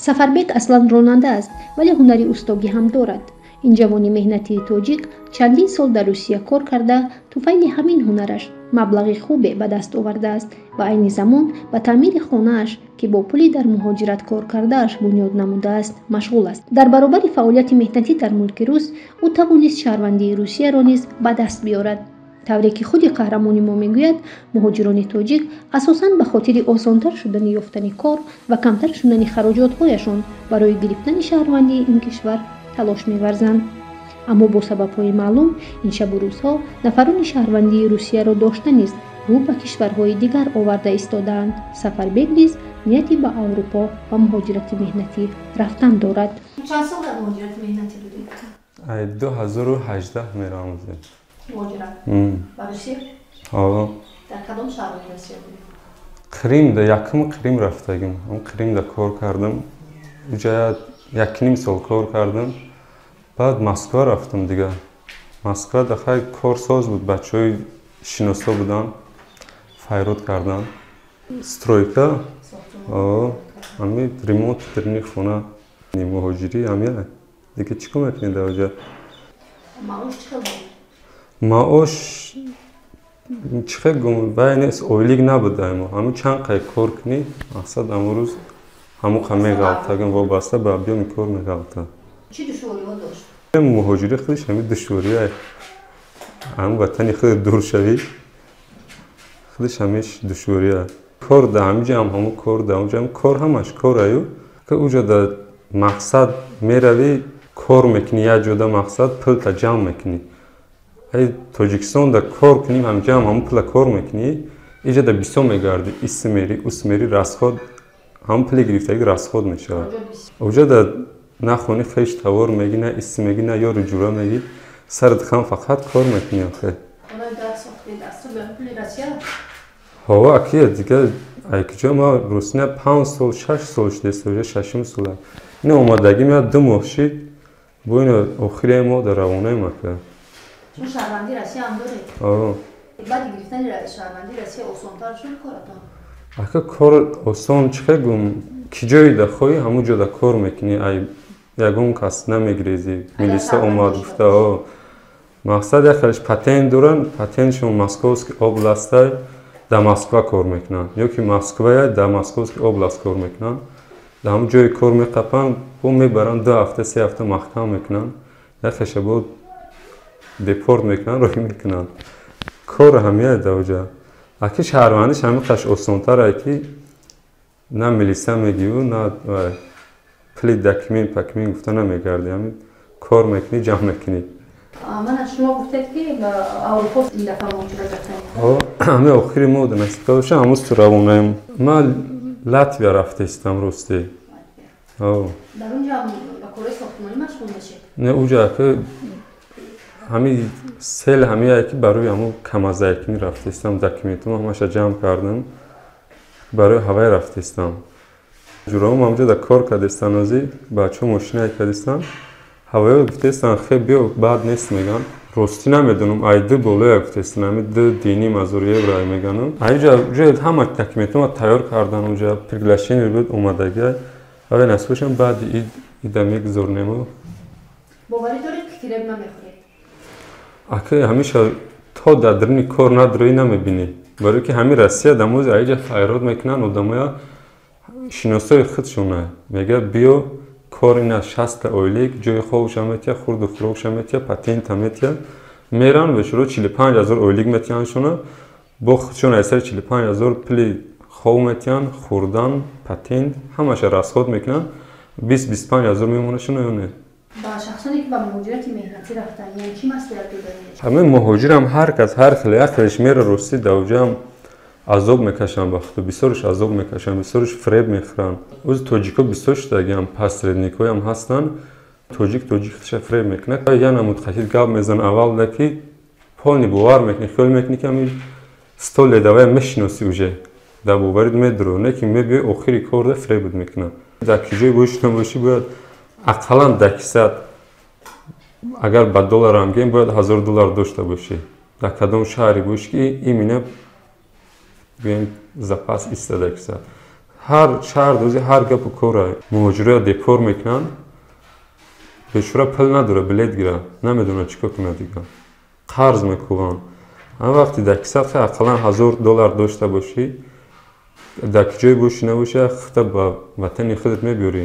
Сафарбек аслан ронанда аст, вале ҳунари устогӣ ҳам дорад. Ин ҷавони меҳнатии тоҷик чандин сол дар Русия кор карда, туфайли ҳамин ҳунараш маблағи хубе ба даст овардааст ва айни замон ба таъмири хонааш, ки бо пули дар муҳоҷират кор кардааш бунёд намудааст, машғул аст. Дар баробари фаъолияти меҳнатӣ дар мулки рус, ӯ тавонист шаҳрвандии Русияро низ ба даст биёрад. Тавре ки худи қаҳрамони мо мегӯяд, муҳоҷирони тоҷик асосан ба хотири осонтар шудани ёфтани кор ва камтар шудани хароҷотҳояшон барои гирифтани шаҳрвандии ин кишвар талош меварзанд. Аммо бо сабабҳои маълум ин шабу рӯзҳо нафарони шаҳрвандии Русияро дошта низ рӯ ба кишварҳои дигар оварда истодаанд. Сафарбек низ нияти ба Аврупо ва муҳоҷирати меҳнатӣ рафтан дорад. Чанд сол дар муҳоҷирати меҳнатӣ будед? Ай 2018 меравам. Муҳоҷират? Ба Русия? Ҳо. Дар кадом шаҳрҳои Русия будед? Қримда, якум Қрим рафтагим. Ҳам Қримда кор кардам. Уҷа 1,5 сол кор кардам. Баъд Москва рафтам дига. Москва да хай корсоз буд, бачаҳои шиносо буданд, файрод кардан. Стройка, ҳами ремонт дарини хона, муҳоҷирӣ ҳамия. Дига чӣ кор мекунед дар оҷа? Маош чӣ хел буд? Маош чӣ хел гум, вай нест, ойлик набуд мо. Ҳамун чанд қай кор кунӣ, мақсад ҳамун рӯз ҳамун қа меғалтагим, вобаста ба объёми кор меғалта. Чӣ душвориҳо дошт? Муҳоҷирӣ худаш ҳамин душвория. Ҳамин ватани худ дур шавӣ, худаш ҳамеш душвория. Кор да ҳамин ҷа ҳам ҳамун кор, да ҳамун ҷа ҳам кор, ҳамаш кор аю. Ки уҷа да мақсад меравӣ, кор мекунӣ, як ҷода мақсад пулта ҷамъ мекунӣ. Ай Тоҷикистон да кор кунӣ, ҳамин ҷа ҳам ҳамун пула кор мекунӣ, иҷа да бисёр мегардӣ, ис мери, ус мери, расход, ҳамун пули гирифтагӣ расход мешавад. Уҷа да нахони хеш товар меги, на ис меги, на ёру ҷура меги, сарат хам фақат кор мекунӣ охе. Ҳо, акия дига ай куҷо ма Русия 5 сол, 6 сол шудааст, уже шашум сола. Ина омадагӣ ма 2 моҳ шид, бо ина охири моҳ дар равонаем ака. Шумо шаҳрвандии Россия ҳам доред? Ҳо. Баъди гирифтани шаҳрвандии Россия осонтар шуд коратон? Ака кор осон чӣ хел гум, ки ҷое да хоҳӣ ҳамун ҷо да кор мекунӣ, ай ягон кас намегирезӣ, милиса омад гуфта, ҳо. Мақсад як хелеш патент доранд, патентшон Московский областай, дар Москва кор мекунанд, ё ки Москвая дар Московский област кор мекунанд. Дар ҳамун ҷое кор меқапанд, бо мебаранд 2 ҳафта, 3 ҳафта маҳкам мекунанд, як хеша бо депорт мекунанд, роҳӣ мекунанд. Кор ҳамияй дар оҷа. Аки шаҳрвандиш ҳамин қаш осонтар ай ки на милиса мегиву, на пули документ пакмин гуфта намегардӣ, ҳамин кор мекунӣ, ҷамъ мекунӣ. Мана шумо гуфтед ки ба Аврупо ин дафъа муҳоҷират рафтанед? Ҳо, ҳамин охири моҳ да насиб боша, ҳамун су равонаем. Ман Латвия рафтаистам рости. Ҳо. Дар он ҷо ҳам ба корҳои сохтмонӣ машғул мешед? Не, уҷа ака ҳамин сел ҳамияе ки барои ҳамун камазайкунӣ рафтаистам, документум ҳамаша ҷамъ кардам, барои ҳавай рафтаистам. Ҷураом ҳамҷо да кор кардистан, озӣ бачаҳо мошинае кардистан, ҳавоё гуфтаистан хе биё, баъд нест меган. Ростӣ намедонам, ай ду болоя гуфтаистан, ҳамин ду диним ҳазор евро меганам. Айҷа уҷа ҳама документума тайёр кардан, уҷа приглашение буд омадагиай. Ҳавай насиб бошам баъди ид ида мегузорнему. Боварӣ доред ки фиреб намехӯред? Ака ҳамеша то дар даруни кор надроӣ намебинӣ. Барои ки ҳамин Россия дамози айҷа файрод мекунанд одамоя шиносои худшона. Мегӯяд биё кор ина 60 ойлик, ҷои хобша метия, хурду хӯрокша метия, патента метия. Меран бешуро 45 ҳазор ойлик метиҳандшона, бо худшон аз сари 45 ҳазор пули хоб метиҳанд, хӯрдан, патент, ҳамаша расход мекунанд, 20-25 ҳазор мемонашона ё не? Ба шахсоне ки ба муҳоҷирати меҳнатӣ рафтанд, яъне чӣ маслиҳат доданед? Ҳамин муҳоҷирам ҳар кас ҳар хел, як хелеш мера ростӣ давҷаам азоб мекашанд, ба худу бисёрш азоб мекашанд, бисёрш фиреб мехӯранд. Оз тоҷико бисёр шудагиам, посредникҳоям ҳастанд, тоҷик тоҷик худша фиреб мекунад. Я намуд қатид гап мезан аввал да ки полни бовар мекунӣ, хиёл мекунӣ ки ҳамин сто ледавая мешиносӣ уже, дар боварит медурӣ, не ки мебиёи охири кор да фиребат мекунад. Дар ки ҷое бошӣ набошӣ бояд ақаллан дар кисат, агар ба доллар ҳам гӯем, бояд 1000 доллар дошта бошӣ. Дар кадом шаҳре бошӣ ки имина гӯем запас истода кисат. Ҳар шаҳр дози ҳар гапу кора. Муҳоҷироя депорт мекунанд, бечора пул надора билет гира, намедонад чӣ кор кунад, дига қарз мекуванд. Ҳам вақти дар кисат ақаллан 1000 доллар дошта бошӣ, дар ки ҷое бошӣ набошӣ, худта ба ватани худат мебиёрӣ.